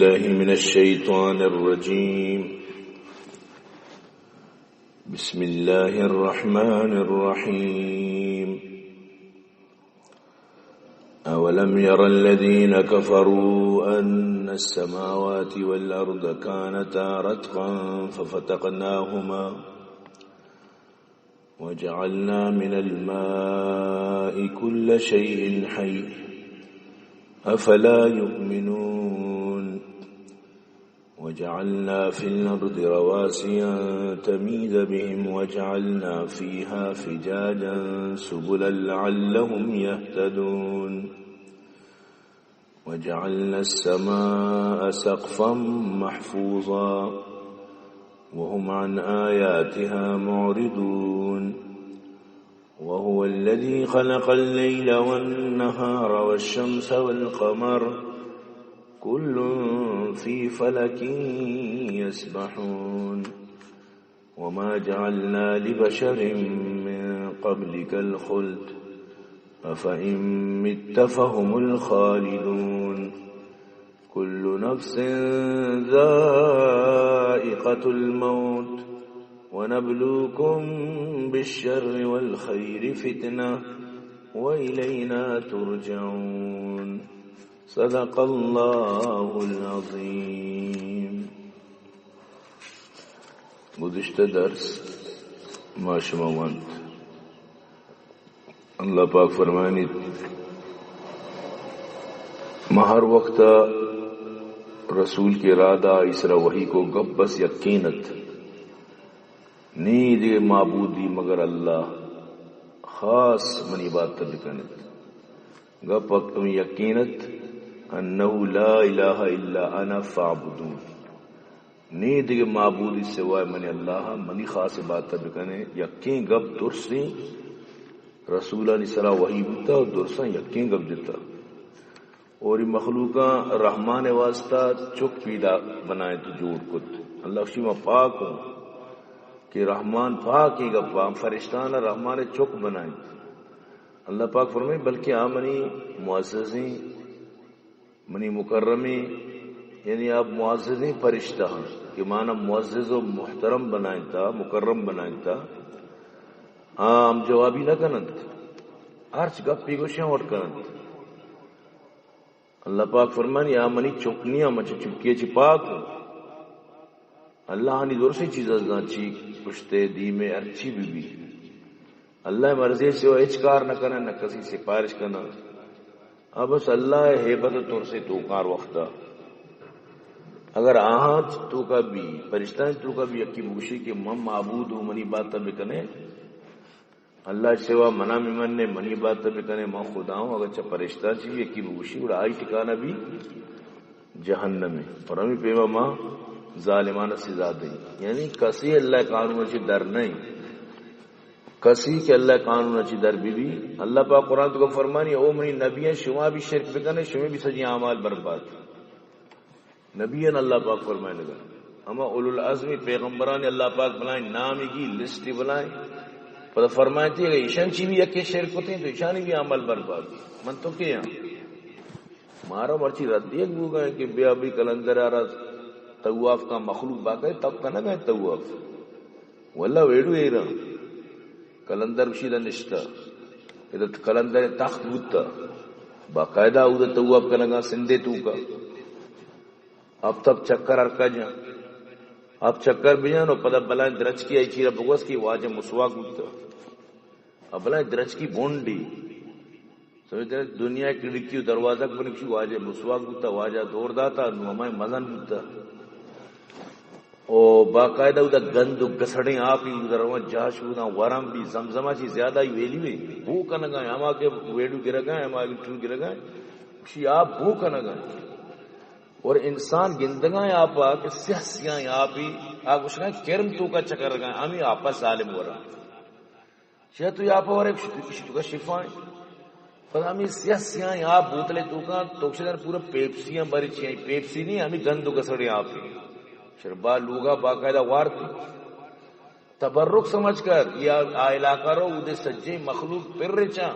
بالله من الشيطان الرجيم. بسم الله الرحمن الرحيم. أولم ير الذين كفروا أن السماوات والأرض كانتا رتقا ففتقناهما وجعلنا من الماء كل شيء حي أفلا يؤمنون. وجعلنا في الأرض رواسي أن تميد بهم وجعلنا فيها فجاجا سبلا لعلهم يهتدون. وجعلنا السماء سقفا محفوظا وهم عن آياتها معرضون. وهو الذي خلق الليل والنهار والشمس والقمر كل في فلك يسبحون. وما جعلنا لبشر من قبلك الخلد أفإن مت فهم الخالدون. كل نفس ذائقة الموت ونبلوكم بالشر والخير فتنة وإلينا ترجعون. صدق الله العظيم. گزشتہ درس ما شما وانت۔ اللہ پاک فرمائنیت، ما ہر وقت رسول کہ را دا، آئی سرا وحی کو، گپ بس یکین ات، نی دگہ معبودی مگر اللہ، خاص منی عبادت بکنیت۔ گپ ہمے یکین ات، انہ لا الہ الا انا فاعبدون۔ نی دگہ معبودی سوائے من اللہ، منی خاص عبادت بکنے۔ یکیں گپ درسیں، رسولانی سرا وحی بوتا و درساں یکیں گپ دیتا۔ اور اے مخلوقاں رحمان واسطہ چک پیدا بنائیں تو جوڑ کت۔ اللہ اشی ما پاک ہوں کہ رحمان پاک ایں گپا، فرشتان رحمان چک بنائیں۔ اللہ پاک فرمائیں، بلکہ آ منی معززیں، منی مکرمیں، یعنی آ معززیں فرشتہ ہاں کہ مانا معزز و محترم بنائینتا، مکرم بنائینتا، آ ہم جوابی نہ کننت، ہرچ گپی گوشیاں وٹ کننت۔ اللہ پاک فرمانی، آ منی چک نیاں، من چہ چکی چی پاک ہوں۔ اللہ آنی درسیں چیز زان، چی پشتے دیمے ہرچی بی بی۔ اللہ مرضی سوا ہچ کار نہ کنن، نہ کسی سفارش کنن۔ آ بس اللہ ہیبت و ترسے توکار وقتا۔ اگر آہاں توکا بی، فرشتہ توکا بی یکی بگوشی کہ من معبود ہوں، منی عبادت بکنے، اللہ سوا منا بمنے، منی عبادت بکنے، من خدا ہوں، اگر چہ فرشتہ چی یکی بگوشی، گڑا آئی ٹھکانہ بی جہنم۔ اور ہمیں پیما ما ظالمان سزا دیں۔ یعنی کسی اللہ قانون چی در نہیں۔ کسی کہ اللہ قانون چی در بی بی، اللہ پاک قرآن تو فرمانی، او منی نبیان، شما بھی شرک بکنے، شما بھی سجی اعمال برباد۔ نبیان اللہ پاک فرمائنگا۔ ہما اولو العزمی پیغمبرانی اللہ پاک بلائیں نامی گی، لسٹی بلائیں۔ پدا فرمائنتی اگر ایشان چی بھی یکے شرک ہوتے ہیں تو ایشانی بھی عمل برباد۔ من تو کیا؟ مارا مرچی رد دیگ بوگا ہے کہ بیا بھی قلندر آرا طواف کا مخلوق باقی تب کنگا ہے طواف۔ واللہ ویڈو ایران۔ قلندر اشی دا نشتہ۔ ادا قلندر تخت بوتا۔ باقاعدہ اودا طواف کنگا سندے توکا۔ اب تب چکر ہر کا جان۔ اب چکر بجان و پدا بلائیں درچکی آئی چیرا بگوس کہ واجہ مسواک بوتا۔ اب بلائیں درچکی بونڈی۔ سمجھتے ہیں؟ دنیا کڑکی و دروازہ کو بنکشی، واجہ مسواک بوتا، واجہ دور داتا، نو ہمائیں مزن بوتا۔ او باقاعدہ اودا گند و گسڑیں آپی اودا روان جاش بوداں، ورم بی، زمزمہ چی زیادہ ہی ویلی وی۔ بو کنگا، ہما کہ ویڈو گرگا، ہما انٹرو گرگا، شی آپ بو کنگا۔ اور انسان گندگا آپا کہ سیاہ سیاہ آپی، آ گوشگا کرم توکا چکرگا، ہمیں آپا ظالم ورا۔ چیا تو یا پہ ورے، اشی تو، اشی تو کا شفا ہیں۔ پدا ہمیں سیاہ سیاہ ہیں آپ بوتلے تو کا، تو کشے در پورا پیپسی ہیں بری چی ہیں، پیپسی نہیں، ہمیں گند و گسڑے آپ ہیں۔ شر با لوگا باقاعدہ وارت۔ تبرک سمجھ کر، یا آ علاقہ رو، اودے سجے مخلوق پر رچاں۔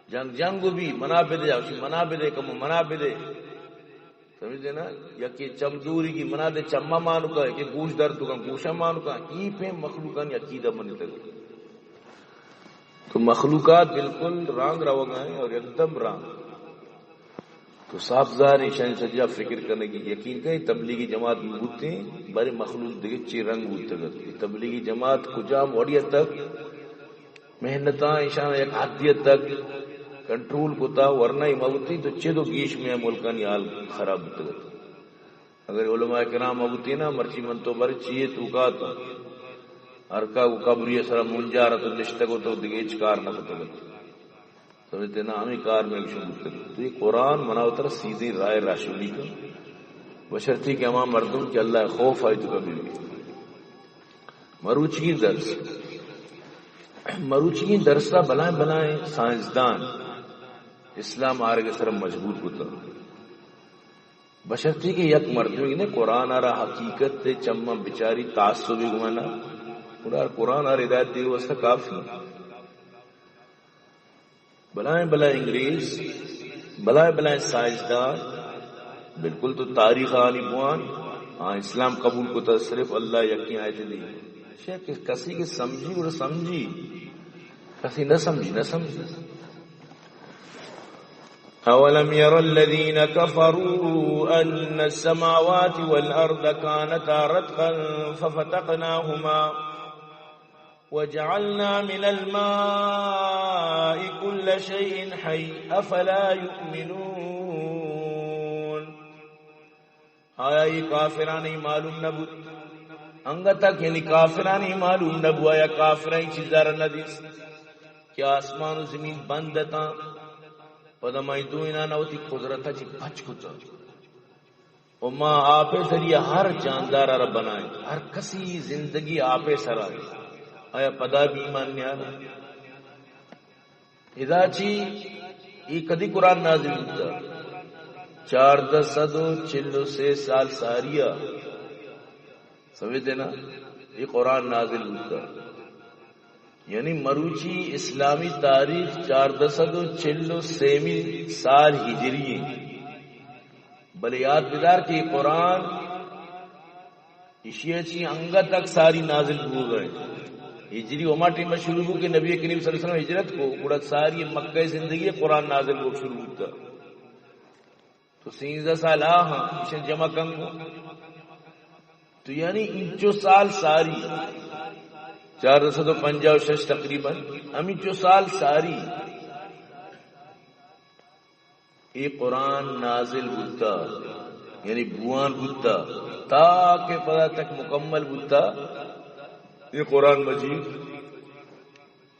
جنگ جنگ بھی، منا بدے، اشی منا بدے، کم منا بدے۔ سمجھتے نا؟ یکے چم دوری کی منا دے چما مانکا، یکے گوش درد کا گوشا مانکا، ای پہ مخلوقانی عقیدہ منی تک۔ تو مخلوقات بالکل رانگ روگا ہیں اور ایک دم رانگ۔ تو صاف ظاہر ہے، ایشانی سجا فکر کرنے کی یقین کریں، تبلیغی جماعت بوتے ہیں، بارے مخلوق دیکھے چی رنگ بوتے گا۔ تبلیغی جماعت کجام وڑیا تک محنتاں ایشان یک حدیہ تک کنٹرول کتا، ورنہ ای مبوتی تو چدو گیش میں ملکانی حال خراب بوتگت۔ اگر علماء کرام مبوتی نا، مرچی من تو بر چیئے تو کا تو ہر کا کو قبری سر منجار تو نشتگو تو دگہ ہچ کار نہ کتگت۔ سمجھتے نا؟ ہمیں کار میں شروع بوتگت۔ تو یہ قرآن منا وتر سیدھی رائے راشنی کن، بشرطی کہ ہما مردم کہ اللہ خوف آئی تو کبھی بھی۔ مروچی درس، مروچی درس بلائیں بلائیں سائنسدان اسلام آرگ سر مجبور کتا۔ بشرطی کہ یک مردمے نے قرآن آرا حقیقت تے چماں بچاری، تعصب گمانا، گڑا قرآن آرا ہدایت دے واسطہ کافی۔ بلائیں بلائیں انگریز، بلائیں بلائیں سائنسدان، بالکل تو تاریخ آنی بوان، ہاں، اسلام قبول کتا، صرف اللہ یکی آیت دی۔ شیخ کسی کہ سمجھی، گڑا سمجھی، کسی نہ سمجھی، نہ سمجھی۔ أولم ير الذين كفروا أن السماوات والأرض كانتا رتقا ففتقناهما وجعلنا من الماء كل شيء حي أفلا يؤمنون۔ آیا اے کافرانی معلوم نہ بوت؟ انگت تک یعنی کافرانی معلوم نہ بو، آیا کافرانی چیزا را نہ دیست کہ آسمان و زمین بند اتاں، پدا ما اے دوئیناں وتی قدرت چی پچ کتا۔ و ما آپ ذریعہ ہر جاندار را بنائیں، ہر کسی زندگی آپ سرا ہے۔ آیا پدا بھی ایمان نیارا؟ ادا چی ای کدی قرآن نازل بوتا؟ چاردہ سد و چل و سے سال ساریا۔ سمجھتے نا؟ یہ قرآن نازل بوتا۔ یعنی مروچی اسلامی تاریخ چاردہ سد و چل و سیمی سال ہجری ہیں۔ بلے یاد بدار کہ یہ قرآن ایشی چی انگت تک ساری نازل بوگا ہیں۔ ہجری ہما ٹائم شروع بو کہ نبی کریم صلی اللہ علیہ وسلم ہجرت کو، گڑا ساری مکہ زندگی قرآن نازل بو شروع بوتا۔ تو سیزدہ سال آ ہاں، ایشن جمع کن کو۔ تو یعنی انچو سال ساری، چاردہ سد و پنجاہ و شش تقریباً، ہمینچو سال ساری اے قرآن نازل بوتا، یعنی بوان بوتا، تا کہ پدا تک مکمل بوتا اے قرآن مجید۔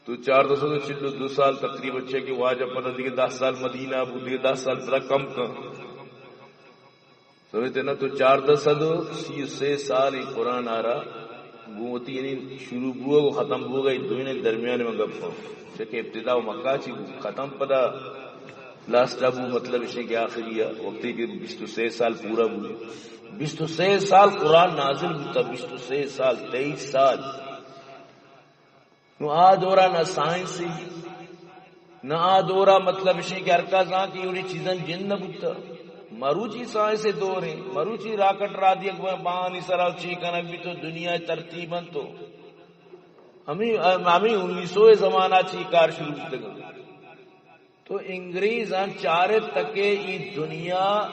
تو چاردہ سد و چل و دو سال تقریباً چہ کہ واجہ پدا دیگہ دہ سال مدینہ بو، دیگہ دہ سال پدا کم کن۔ سمجھتے نا؟ تو چاردہ سد و سی و سے سال اے قرآن آرا گوں وتی یعنی شروع بوگ و ختم بوگ ء دوئیں درمیان میں گپ ہوں۔ چہ کہ ابتدا و مکہ چی بو، ختم پدا لاسٹ ء بو، مطلب اشیں کہ آخری ء وقتی کہ بیست و سے سال پورا بو، بیست و سے سال قرآن نازل بوتا، بیست و سے سال، تئیس سال۔ نوں آ دورا نہ سائنس ای، نہ آ دورا مطلب اشیں کہ ہر کا زان کہ اوڑی چیزاں جند نہ بوتا۔ مروچی سائنس دور ہیں، مروچی راکٹ را دیگ بانی سرا چی کنگ بیتو، دنیا ترتیب انتو۔ ہمیں، ہمیں انیسو زمانہ چی کار شروع بوتگا۔ تو انگریزاں چارت تکے ای دنیا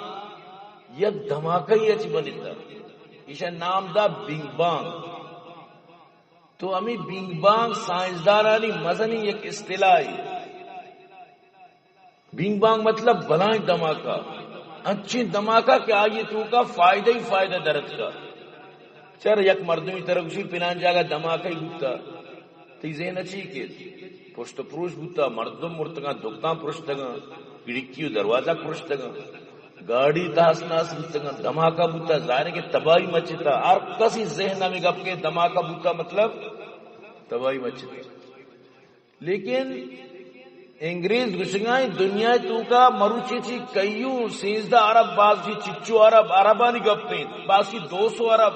یک دھماکہ ای اچ بنتا۔ ایشا نام دا بگ بانگ۔ تو ہمیں بگ بانگ سائنسدانانی مزنی یک اصطلاحی۔ بگ بانگ مطلب بلائیں دھماکہ، انچیں دھماکہ کہ آئی توکا فائدہ ہی فائدہ درتکا۔ چر یک مردمی ترا گوشی پلان جاگہ دھماکہ ہی بوتا، تئی ذہن اچی کہ پشت و پروش بوتا، مردم مرتگاں، دکان پرشتگاں، کھڑکی و دروازہ پرشتگاں۔ گاڑی تہس ناس بوتگاں، دھماکہ بوتا، ظاہر ہے کہ تباہی مچتا۔ ہر کسی ذہن ہمیں گپ کے دھماکہ بوتا مطلب تباہی مچتا۔ لیکن انگریز گشگائیں دنیا توکا مروچی چی کئیوں سیزدہ ارب، باز چی چچو ارب، اربانی گپیں، باز چی دو سو ارب۔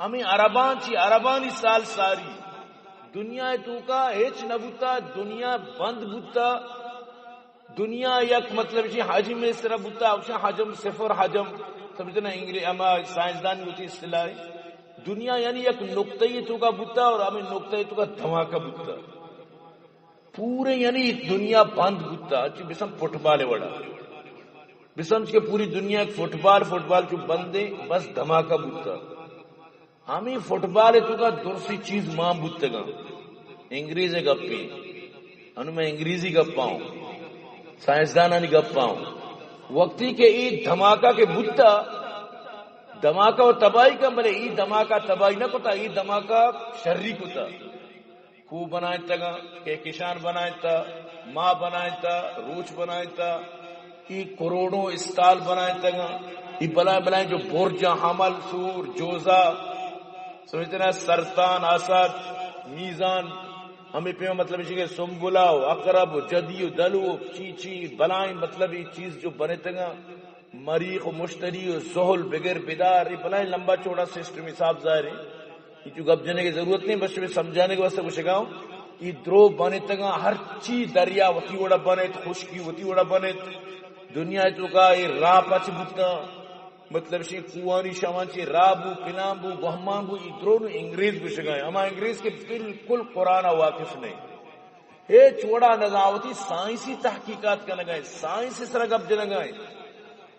ہمیں اربان چی اربانی سال ساری دنیا توکا ہچ نہ بوتا، دنیا بند بوتا۔ دنیا یک مطلب چی حجم سرا بوتا، اوشا حجم صفر حجم، سمجھتے نا؟ انگریز ہما سائنسدان ہوتی اصطلاح ہے۔ دنیا یعنی یک نقطہ ہی تو کا بوتا اور ہمیں نقطہ ہی تو کا دھماکہ بوتا۔ پورے یعنی دنیا بند بوتا، چی بسم فٹبال وڑا۔ بسم کہ پوری دنیا ایک فٹبال، فٹبال چو بندے، بس دھماکہ بوتا۔ ہمیں فٹبال تو کا درسی چیز مان بوتگاں۔ انگریز گپی۔ انو میں انگریزی گپاؤں۔ سائنسدانانی گپاؤں۔ وقتی کہ ای دھماکہ کے بوتا، دھماکہ و تباہی کا، بلے ای دھماکہ تباہی نہ کتا، ای دھماکہ شری کتا۔ کوہ بنائینتگاں، کہکشان بنائینتا، ماہ بنائینتا، روچ بنائینتا، ای کروڑوں استال بنائینتگاں، ای بلائیں بلائیں جو برج، حمل، سور، جوزہ، سمجھتے نا، سرطان، اسد، میزان، ہمیں پیما مطلب ہے کہ سنبلہ و عقرب و جدی و دلو و چی چی بلائیں مطلب ای چیز جو بنتگاں، مریخ و مشتری و زحل بگر بدار، ای بلائیں لمبا چوڑا سسٹم حساب ظاہر ہے۔ انچو گپ جنگ کی ضرورت نہیں، بس شمے سمجھانے کے واسطے گوشگاؤں۔ ای درو بنتگاں، ہر چی دریا وتی وڑا بنت، خشکی وتی وڑا بنت۔ دنیا تو کا ای راہ پچ بوتاں، مطلب شی کوانی شوان چی راہ بو، پلان بو، گہمان بو، ای درو نو انگریز گوشگائیں۔ اما انگریز کے بالکل قرآن واقف نہیں۔ ہچ وڑا نزانت، وتی سائنسی تحقیقات کنگائیں، سائنس سرا گپ جنگائیں۔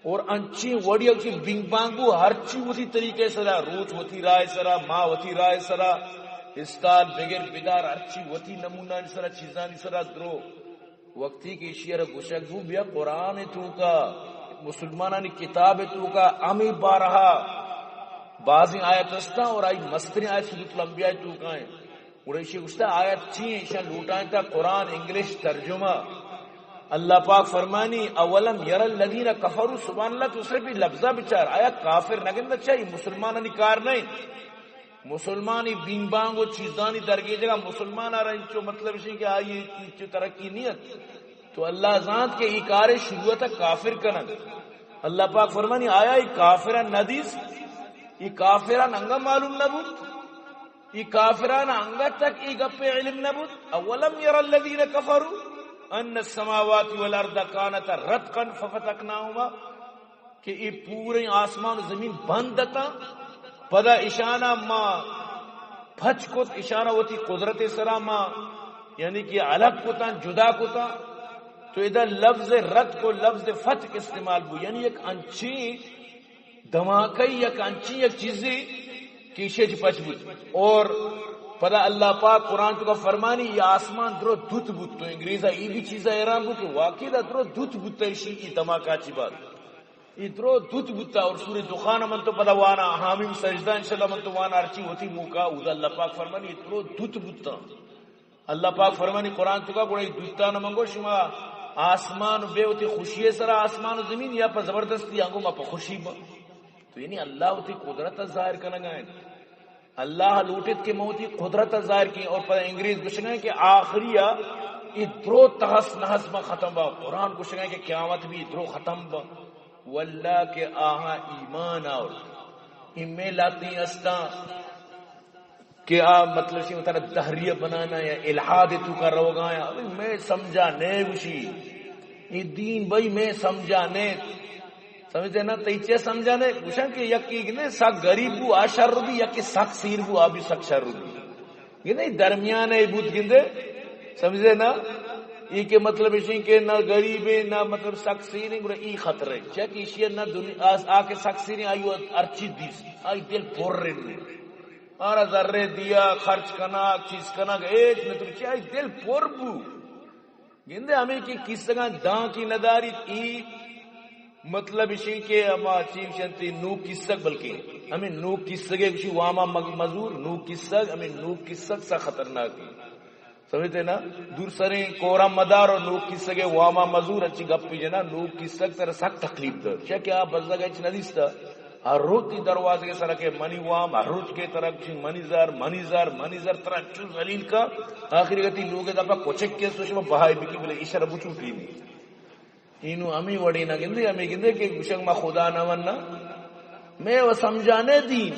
اور انچیں وڑی کہ بنگ بانگ بو، ہرچی وتی طریقے سرا، روچ وتی رائے سرا، ماہ وتی رائے سرا، استال بگر بدار، ہرچی وتی نمونانی سرا، چیزانی سرا درو۔ وقتی کہ ایشی را گوشگ بو، بیا قرآن توکا، مسلمانانی کتاب توکا، ہمیں بارہا بازیں آیت استاں اور آئی مستریں آیت سورۃ الانبیاء توکا ہیں۔ گڑا ایشی گوشتا آیت چی ہیں؟ ایشاں لوٹائینتا قرآن انگلش ترجمہ۔ اللہ پاک فرمانی، اولم یر الذین کفروا، سبحان اللہ، تو صرف یہ لفظہ بچار، آیا کافر نہ گندہ؟ چاہیے مسلمانانی کار نہیں۔ مسلمانی بین بانگ و چیزانی درگیجگا مسلمان آ رہا انچو مطلب اسی کہ آئی انچو ترقی نہیں ہے۔ تو اللہ زانت کہ ای کار شروعات کافر کنن۔ اللہ پاک فرمانی، آیا ای کافران ندیس؟ ای کافران انگا معلوم نبوت؟ ای کافران انگت تک ای گپ علم نبوت؟ اولم یر الذین کفروا ان السماوات والارض کانتا رتقا ففتقناهما، کہ ای پورے آسمان و زمین بند اتاں، پدا اشانا ما پچ کت، اشانا وتی قدرت سرا ما یعنی کہ الگ کتاں، جدا کتاں۔ تو ادا لفظ رتق و لفظ فتق استعمال بو، یعنی یک انچیں دھماکہ، یک انچیں یک چیزے کہ ایشی چہ پچ بوت۔ اور پدا اللہ پاک قرآن توکا فرمانی، یہ آسمان درو دھت بوت۔ تو انگریزا ای بھی چیزا حیران بو کہ واقعی دا درو دھت بوت، ایشی ای دھماکہ چی بات، ای درو دھت بوتا۔ اور سورہ دخان من تو پدا وانا، حامیم سجدہ انشاءاللہ من تو وانا، ہرچی وتی موقع اودا اللہ پاک فرمانی، ای درو دھت بوتا۔ اللہ پاک فرمانی قرآن توکا، گڑا ای دھتان من گو شما آسمان بے وتی خوشی سرا آسمان و زمین، یا پہ زبردستی آنگو ما پہ خوشی با؟ تو یعنی اللہ وتی قدرت ظاہر کنگا ہیں۔ اللہ لوٹت کہ من وتی قدرت ظاہر کی، اور پدا انگریز گوشگا ہیں کہ آخری آ ای درو تہس نہس ما ختم با۔ قرآن گوشگا ہیں کہ قیامت بھی درو ختم با۔ واللہ کہ آہاں ایمان آورت۔ ای میں لاتیں استاں کہ آ مطلب شی وتارا دہریہ بنانا یا الحاد توکا روگا یا، ابھی میں سمجھا نہ گوشی۔ ای دین بھائی میں سمجھا نہ۔ سمجھتے نا؟ تئی چے سمجھا نہ؟ گوشاں کہ یکی گندے سک غریب بو، آ شر بی، یکی سک سیر بو، آ بھی سک شر بی۔ گندے درمیان ہے بوت گندے، سمجھتے نا؟ یہ کہ مطلب اسی کہ نہ غریب ہے، نہ مطلب سک سیر ہے، گڑا ای خطر ہے۔ چیک ایشی نہ دنیا، آ، آ کہ سک سیر ہے، آئی ارچی دیس، آئی دل پر رہے۔ آرا ذرے دیا، خرچ کناک، چیز کناک، ایچ نہ تو چی آئی دل پر بو۔ گندے ہمیں کہ کسگاں داں کی نداری ای مطلب اشی کہ ہما چی گوشنتی نوک کسگ، بلکہ ہمیں نوک کسگے گوشی واما مگ-، مزور، نوک کسگ، ہمیں نوک کسگ سا خطرناک ہے۔ سمجھتے نا؟ دور سریں کورا مدار و نوک کسگے واما مزور، اچھی گپی جنا، نوک کسگ تر سک تکلیف دے۔ چیا کہ آ بزگ اچ ندیستا۔ ہر روچ تی دروازے سرا کہ منی وام، ہر روچ کہ ترا گوشی منی زر، منی زر، منی زر، ترا چو ذلیل کا، آخری گتی لوگ دپا کچک کے سوچ میں بہائی بکی بلے ایشر بچوٹی نہیں۔ اینو ہمیں وڑی نہ گندے، ہمیں گندے کہ گوشگ ما خدا نہ وننا۔ میں و سمجھانے دین۔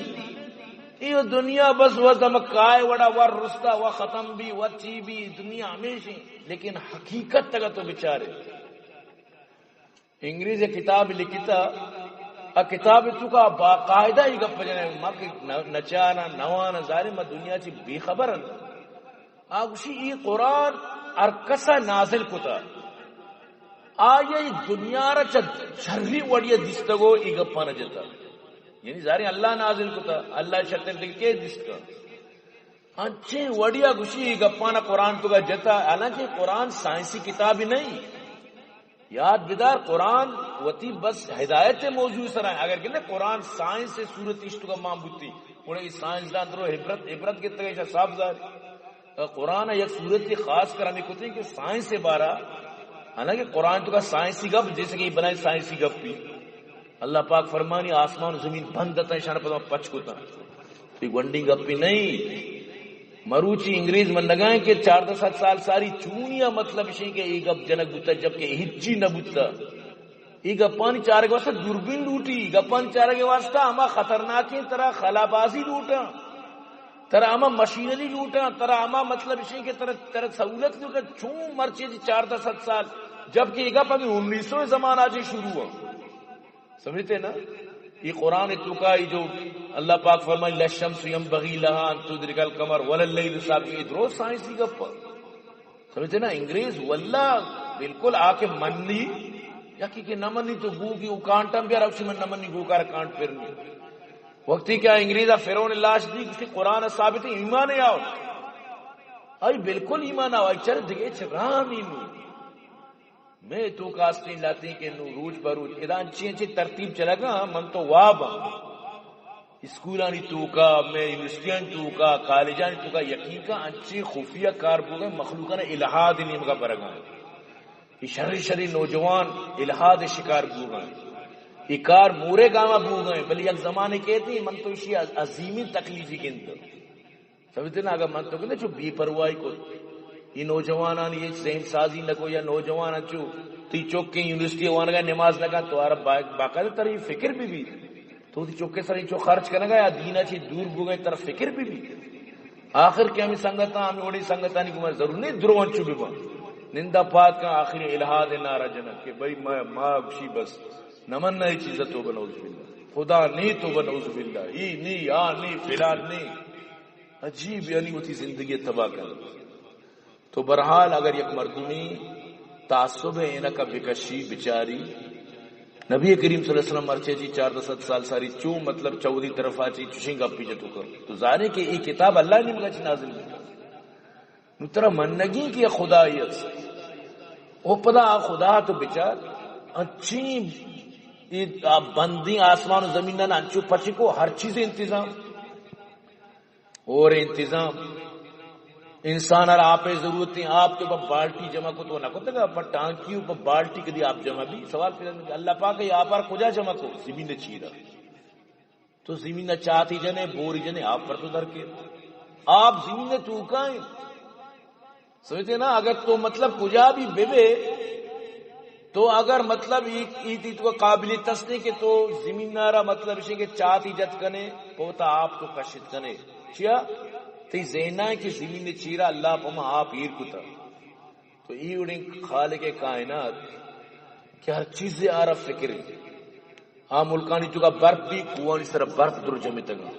ای دنیا بس و دم کائے وڑا ور رستا و ختم بھی و چی بھی، دنیا ہمیشی۔ لیکن حقیقت تک تو بچارے۔ انگریز ءَ کتاب لکھتا، آ کتاب ءِ توکا باقاعدہ اے گپ جنئے، ما کہ نہ، نچاراں، نواناں، ظاہر ایں ما دنیا چہ بے خبر ایں۔ آ گوشی، اے قرآن ہر کسا نازل کتا۔ آئی ءَ دنیا را چہ شری وڑیا دیستگو، اے گپاں نہ جتا۔ یعنی ظاہر ایں اللہ نازل کتا، اللہ شتر دگہ کے دیستا؟ انچیں وڑیا گوشی، اے گپاں قرآن توکا جتا، حالانکہ قرآن سائنسی کتابے نہ ایں۔ یاد بدار، قرآن وتی بس ہدایت ءِ موضوع سرا ایں۔ اگر کہ نہ قرآن سائنس ءِ صورت ءَ اشتگا مان بوتی، گڑا اے سائنسدان درو عبرت، عبرت گتگا، ایشاں صاف ظاہر ایں۔ قرآن ءَ یک صورتے خاص کر ہمے کتیں کہ سائنس ءِ بارا، حالانکہ قرآن توکا سائنسی گپ، جیسے کہ اے بلائیں سائنسی گپ ایں۔ اللہ پاک فرمانی، آسمان و زمین بند اتاں، ایشاں پدا پچ کتاں۔ اے گونڈیں گپے نہ ایں۔ مروچی انگریز منگا ایں کہ چاردہ سد سال ساری چونیا، مطلب اشیں کہ اے گپ جنگ بوتا، جبکہ ہچی نہ بوتا۔ اے گپانی چارگ واسطہ دوربین لوٹی، گپانی چارگ واسطہ ہما خطرناکیں ترا خلابازی لوٹاں، ترا ہما مشینری لوٹاں، ترا ہما، مطلب اشیں کہ ترا، ترا سہولت لوٹاں، چون مرچی چاردہ سد سال، جبکہ اے گپ ہمے انیسویں زمانہ چہ شروع ایں۔ سمجھتے نا؟ اے قرآن توکا اے جو اللہ پاک فرمائی، "لا الشمس ينبغي لها أن تدرك القمر ولا الليل السابق"، اے درو سائنسی گپ۔ سمجھتے نا؟ انگریز واللہ بالکل آ کہ منی، یکی کہ نہ منی تو گو کی او کانٹم بیار، اسی من نہ منی گو کار کانٹ پھرنی۔ وقتی کہ انگریز فرعون لاش دی، کسی قرآن ثابت ایں، ایمان آؤ۔ آئی بالکل ایمان آؤ، آئی چر دگہ چہ راہ نی نو۔ مئے توکا استیں لہتیں کہ نوں روچ بہ روچ ادا انچیں انچیں ترتیب چلگا، من تو واب آں۔ اسکولانی توکا، مئے یونیورسٹیانی توکا، کالجانی توکا یقین کن انچیں خفیہ کار بوگا، مخلوقانا الحاد نیمگا برگا۔ اے شری شری نوجوان الحاد شکار بوگا۔ اے کار مورے گاما بوگا، بلے یک زمانے کئیت، من تو اشی عظیمیں تکلیفے گنداں۔ سمجھتے نا؟ اگر من تو کہتے چو بے پرواہی کو، اے نوجوانانی ہچ ذہن سازی نہ کو، یا نوجوان چو تی چوکیں یونیورسٹی وانگا نماز نہ کن، تو آرا با-، باقاعدہ ترا اے فکر بہ بی۔ تو تی چوکے سر چو خرچ کنگا یا دینا چی دور بوگئے، ترا فکر بہ بی۔ آخر کہ ہمیں سنگتاں، ہمیں وڑی سنگتانی گما ضرور نہیں درو انچو بہ بن۔ نندا پاد کن آخری الحاد نعرہ جنگ کہ بھئی ما، ما گشی بس نمن اے چیز توبہ نعوذ باللہ۔ خدا نی توبہ نعوذ باللہ۔ ای نی، آ نی، فلان نی۔ عجیب، یعنی وتی زندگی تباہ کن۔ تو بہرحال اگر یک مردمی تعصب اینکا بکشی بچاری، نبی کریم صلی اللہ علیہ وسلم مرچی چی چاردہ سد سال ساری چو مطلب چودی طرفا چی چوشیں گپی جتو کر۔ تو زانے کہ اے کتاب اللہ نیمگا چی نازل بوتا۔ نو ترا منگی کہ خدا یت۔ او پدا آ خدا تو بچار، انچیں اے آ بندیں آسمان و زمین نا انچو پچکو ہر چیز انتظام۔ اور انتظام، انسان ء را آپ ء ضرورت ہیں، آپ تو پہ بالٹی جمع کو تو نہ کتگا، پہ ٹانکی و پہ بالٹی کدی آپ جمع بھی؟ سوال پیدا کہ اللہ پاک ء آپ ء را کجا جمع کو؟ زمین ء چیرا۔ تو زمین ء چاتی جنے، بوری جنے، آپ پر تو در کے۔ آپ زمین ء توکا ہیں۔ سمجھتے نا؟ اگر تو مطلب کجا بھی بے بے، تو اگر مطلب ای، ای تی تو قابل تستے کہ تو زمین نارا مطلب اسے کہ چاتی جت کنے، پوتا آپ تو کشت کنے۔ چیا؟ تی ذہن ہے کہ زمین چیرا اللہ پما آپ ایر کتا۔ تو ای وڑیں خالق کائنات کہ ہر چیز آرا فکر ہے۔ آ ملکانی توکا برف بھی، کوہانی سرا برف در جمیتگا۔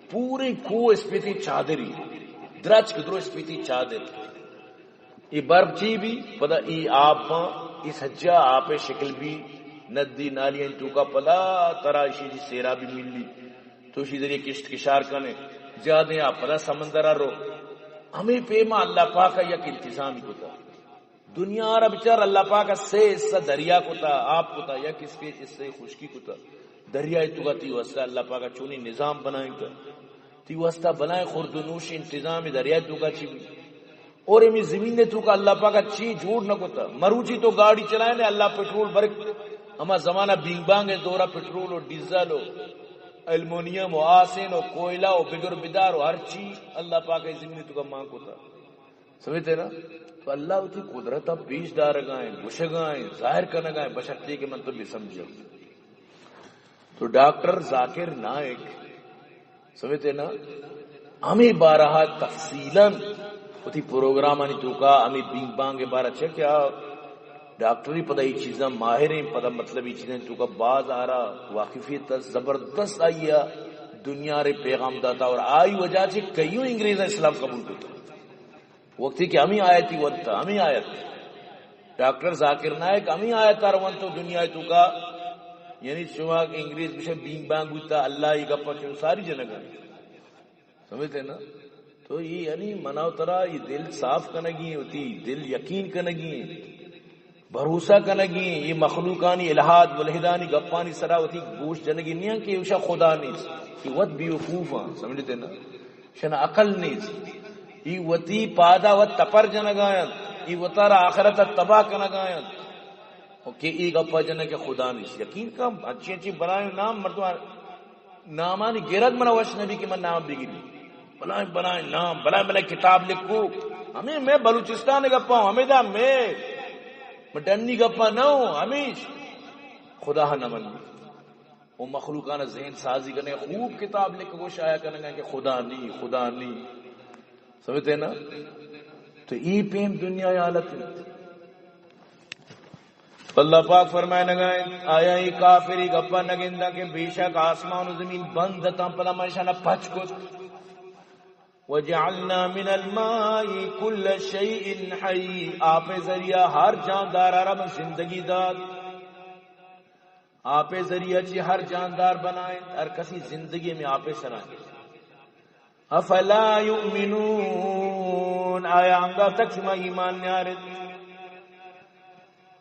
پورے کوہ اسپیتی چادری، درچک درو اسپیتی چادر۔ ای برف چی بھی، پدا ای آپ، ای سجا آپ شکل بھی، ندی نالی توکا پدا ترا اشی جی سیرا بھی ملی۔ تو اشی ذریعے کشت کشار کنے، زیادہ آپ پدا سمندر رو۔ ہمیں پیما اللہ پاک یک انتظامی کتا۔ دنیا را بچار، اللہ پاک ء سے حصہ دریا کتا، آپ کتا، یک حصے، حصے خشکی کتا۔ دریا ء توکا تی واسطہ اللہ پاک ء چونی نظام بنائیں کتا۔ تی واسطہ بلائیں خورد و نوش انتظام دریا ء توکا چی بھی۔ اور امی زمین ء توکا اللہ پاک ء چی جوڑ نہ کتا۔ مروچی تو گاڑی چلائے نے، اللہ پٹرول برک، ہما زمانہ بینگ بانگ ء دورا پٹرول و ڈیزل و المونیم و آسن و کوئلہ و بگر بدار و ہر چی اللہ پاک ء زمین ء توکا مان کتا۔ سمجھتے نا؟ تو اللہ وتی قدرت ء پیش دارگائیں، گشگائیں، ظاہر کنگائیں، بشرطے کہ من تو بے سمجھا۔ تو ڈاکٹر ذاکر نائک، سمجھتے نا، ہمیں بارہا تفصیلاً وتی پروگرامانی توکا ہمیں بینگ بانگ بارہ چہ کیا ڈاکٹری پدا اے چیزاں ماہر ایں، پدا مطلب اے چیزاں توکا باز آرا واقفیت است، زبردست آئی ءَ دنیا رے پیغام داتا، اور آئی وجہ چہ کئیوں انگریز اسلام قبول کتا۔ وقتی کہ ہمیں آیتی ونتا، ہمیں آیت، ڈاکٹر ذاکر نائک ہمیں آیت آر ونتو دنیا توکا، یعنی شما کہ انگریز بشے بینگ بانگ بوتا، اللہ ای گپا چون ساری جنگا۔ سمجھتے نا؟ تو اے یعنی منا و ترا اے دل صاف کنگی ایں، وتی دل یقین کنگی ایں، بھروسہ کنگی ایں، اے مخلوقانی الحاد ملحدانی گپانی سرا وتی گوش جنگی نیاں کہ ایشاں خدا نیست، اے وت بیوقوف آں، سمجھتے نا؟ ایشاں عقل نیست، اے وتی پادا وت تپر جنگا انت، اے وتارا آخرتا تباہ کنگا انت۔ کہ اے گپا جنگ کہ خدا نیست۔ یقین کن، اچھی اچھی بلائیں نام مردم نامانی گرگ منا وش نبی کہ من نام بگری۔ بلائیں بلائیں نام، بلائیں بلائیں کتاب لکھو۔ ہمیں میں بلوچستان گپا ہوں، ہمیں دا میں، میں ڈنی گپا نہ ہوں، ہمیش خدا نہ منی۔ وہ مخلوقان ذہن سازی کرنے، خوب کتاب لکھ کو شائع کرنے کہ خدا نہیں، خدا نہیں۔ سمجھتے نا؟ تو اے پیم دنیا حالت ہے۔ اللہ پاک فرمائے نگائیں، آیا اے کافری گپا نگنداں کہ بے شک آسمان و زمین بند اتاں، پدا ما اشانا پچ کت۔ وجعلنا من الماء كل شيء حي، آپ ذریعہ ہر جاندار را من زندگی دات۔ آپ ذریعہ چی ہر جاندار بنائیں، ہر کسی زندگی میں آپ سرائیں۔ افلا یؤمنون، آیا انگا تک شما ایمان نیارت؟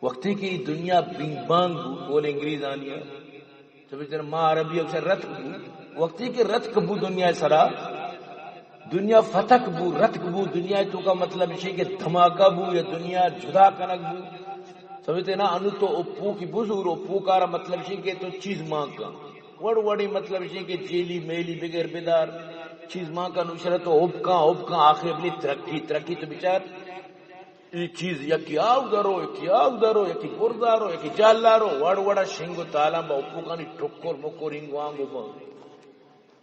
وقتی کہ دنیا بینگ بانگ بو، قول انگریزانی ہے، تو بچار ما عربی اکثر رتک بو، وقتی کہ رتک بو دنیا سرا، دنیا فتک بو، رتک بو، دنیا توکا مطلب اسی کہ دھماکہ بو یا دنیا جدا کنگ بو۔ سمجھتے نا؟ انو تو اپو کی بزور، اپو کارا مطلب اسی کہ تو چیز مانگ کن۔ وڑ وڑی مطلب اسی کہ جیلی میلی بغیر بدار، چیز مانگ کن، نوشرہ تو اپ کن، اپ کن، آخر بلی ترقی، ترقی تو بچار۔ ای چیز یکی آو درو، یکی آو درو، یکی بردارو، یکی جالارو، وڑ وڑا شنگ و تالان با اپو کانی ٹکر مکر انگو آنگو با۔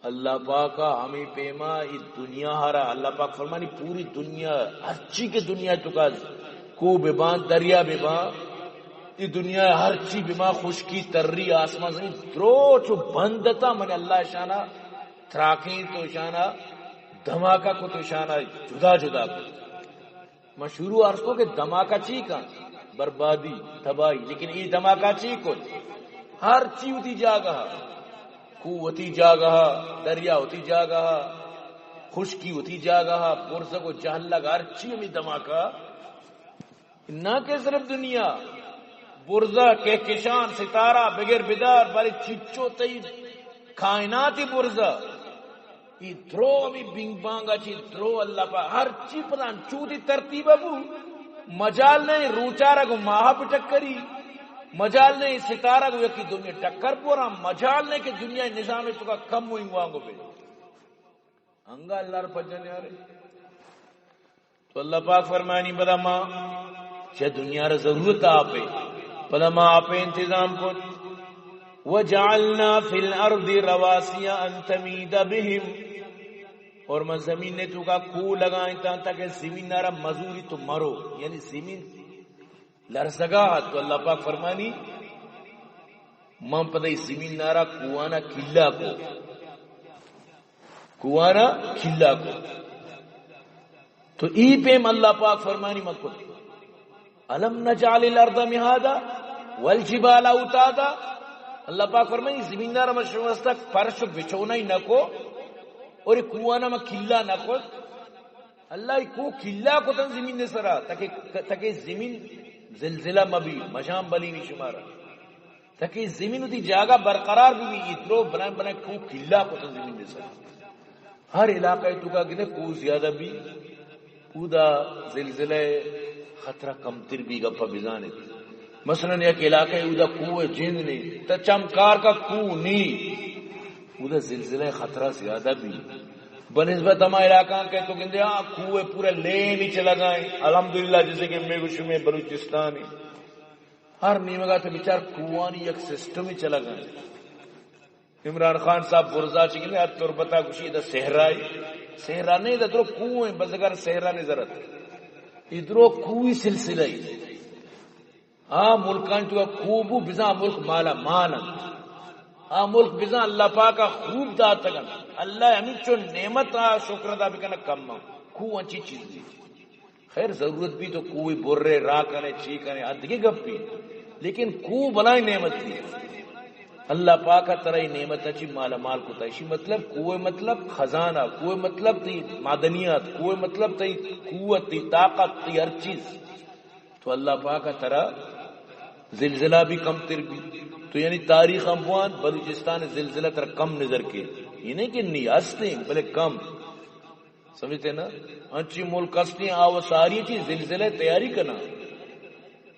اللہ پاکا ہمیں پیما ای دنیا ہرا، اللہ پاک فرمانی پوری دنیا، ہرچی کہ دنیا توکا، کو ببان، دریا ببان، ای دنیا ہرچی ببان، خشکی، تری، آسمان، زمین، درو چو بند تا، من اللہ شانا تراکیں تو شانا دھماکہ کو تو شانا جدا جدا کو۔ ما شروع عرض کو کہ دھماکہ چی کن؟ بربادی، تباہی۔ لیکن ای دھماکہ چی کت؟ ہر چی وتی جاگہ، کو وتی جاگہ، دریا وتی جاگہ، خشکی وتی جاگہ، برزگ و جہلگ، ہر چی ہمیں دھماکہ۔ نہ کہ صرف دنیا، برزہ، کہکشان، ستارہ، بگر بدار، بارے چچو تئی کائناتی برزہ۔ ای درو ہمیں بینگ بانگا چی درو اللہ پاک ہر چی پدا انچو دی ترتیب بو۔ مجال نہیں روچارا گو ماہ بٹکری، مجال نہیں ستارہ گو یکی دنیا ٹکر پورا، مجال نہیں کہ دنیا نظام توکا کم ہوئی وانگو بے۔ انگا اللہ را پجن یارے۔ تو اللہ پاک فرمانی، پدا ما چہ دنیا را ضرورت آپے، پدا ما آپے انتظام کت۔ وجعلنا في الأرض رواسي أن تميد بهم، اور ما زمین نے توکا کو لگائیں تاں تاکہ زمین نارا مزوری تو مرو، یعنی زمین لرزگا۔ تو اللہ پاک فرمانی، من پدا ای زمین نارا کوہانا کلا کو، کوہانا کلا کو۔ تو ای پیم اللہ پاک فرمانی من کت، الم نجعل الارض مهادا والجبال اوتادا۔ اللہ پاک فرمانی، زمین نارا من شما واسطہ فرش و بچونا ہی نہ کو، اور ای کوہانا من کلا نہ کت۔ اللہ ای کو کلا کتن زمین نے سرا، تاکہ، تاکہ زمین زلزلہ مبی، مشام بلی نی شمارا۔ تاکہ زمین وتی جاگہ برقرار بی، ای درو بلائیں بلائیں کو کلا کتن زمین نے سرا۔ ہر علاقہ توکا گنے کو زیادہ بی، اودا زلزلہ خطرہ کمتر بی، گپا بزانے۔ مثلاً یک علاقہ اودا کو جند نے، تا چمکار کا کو نی، اودا زلزلہ خطرہ زیادہ بی۔ بنسبت ہما علاقہ کہ تو گندے، آ کوہ پورا لین ہی چلا گائیں۔ الحمدللہ، جیسے کہ میں گوشوں میں بلوچستان ہی، ہر نیمگا تو بچار کوہانی یک سسٹم ہی چلا گائیں۔ عمران خان صاحب برزا چی گندے، ہر تربتا گوشی دا صحرا ہی۔ صحرا نہیں، دا درو کوہ ہیں، بس اگر صحرا نہیں ضرورت۔ ادرو کوہی سلسلہ ہی۔ آ ملکانی توکا کوہ بو، بزاں ملک مالا مال انت۔ آ ملک بزاں اللہ پاکا خوب داتگ انت۔ اللہ ہمینچو نعمت آ شکر ادا بکنگ کم انت۔ کوہ انچی چیزے۔ خیر، ضرورت بی تو کوہ برے، راہ کنے، چی کنے، آ دگہ گپے۔ لیکن کوہ بلائیں نعمت بی۔ اللہ پاکا ترا اے نعمت چی مالا مال کتا۔ اشی مطلب کوہ مطلب خزانہ، کوہ مطلب تئی معدنیات، کوہ مطلب تئی قوت، تئی طاقت، تئی ہر چیز۔ تو اللہ پاک ء ترا زلزلہ بھی کم تر بھی۔ تو یعنی تاریخ ہم بوان، بلوچستان زلزلہ ترا کم نظر کے۔ یہ نہیں کہ نہیں ہستے، بلے کم۔ سمجھتے نا؟ انچی ملک ہستے ہیں، آو ساری چیز زلزلہ تیاری کنا۔